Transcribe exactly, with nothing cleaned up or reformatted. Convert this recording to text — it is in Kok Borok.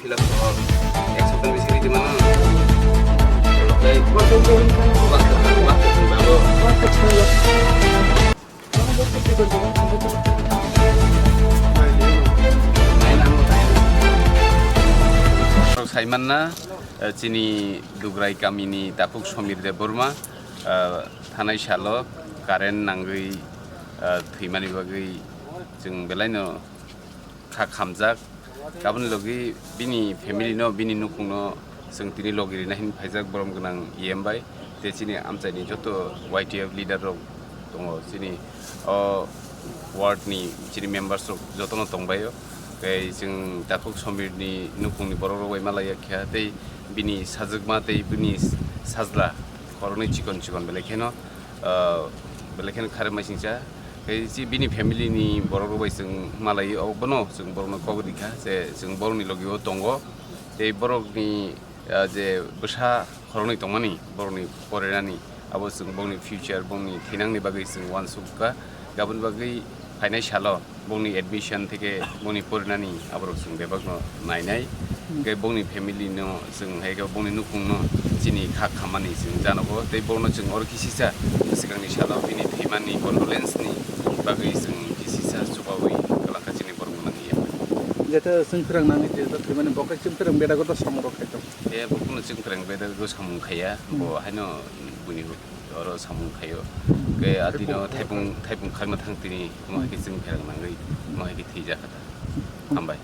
Ek sapta bisi ridi mano. Tei Saimanna, eh, chini Dugrai kamini takhuk Somir Debbarma, eh, thanai salo current nangwi, eh, thwimani bagwi chwng belaino kha khamjak. Aboni logi bini family no, bini nukhung no chwng tini logi rina hin phaijak borom gwnang E M bai. Tei chini amchaini joto Y T F leader rok tongo, chini o ward ni chini members rok jotono tongbaio. Tei chwng takhuk Somir ni nukhung ni borok rok bai malaiya kha, tei bini sajwkma tei bini sajla khoroknwi chikon chikon belai kheno, ah, belai kheno kharwi maisingcha. Tei chi bini family ni borok rok bai chwng malai o bono chwng borok no kok rikha je chwng borok ni logi o tongo. Tei borok ni, ah, je bwsa khoroknwi tongmani borok ni porinani, abo chwng borok ni future, borok ni thinang ni bagwi chwng uansuk kha. Aboni bagwi phainai salo bongni admission theke bongni porinani aborok chwng bebakno nainai. Hmm. Hwnkhe bongni family no chwng hai khe bongni nukhungno chini kha khammani chwng janogo, tei bono chwng oro kisisa swkangni salo bini thwimani condolence ni bagwi chwng kisisa chubawi kwlangkha chini borok nang ya. Jeta chwng pherang nangwi jeta thwimani bokhe chwng pherang beda goto samung rok khai tong. E bokhno chwng pherang beda go samung khaiya, bo Hmm. haino buini oro samung khaio. Hwnkhe adino thaipung, thaipung khakna thang tini, omo hai khe chwng pherang nangwi, omo hai khe thwijak kha ta. Hambai.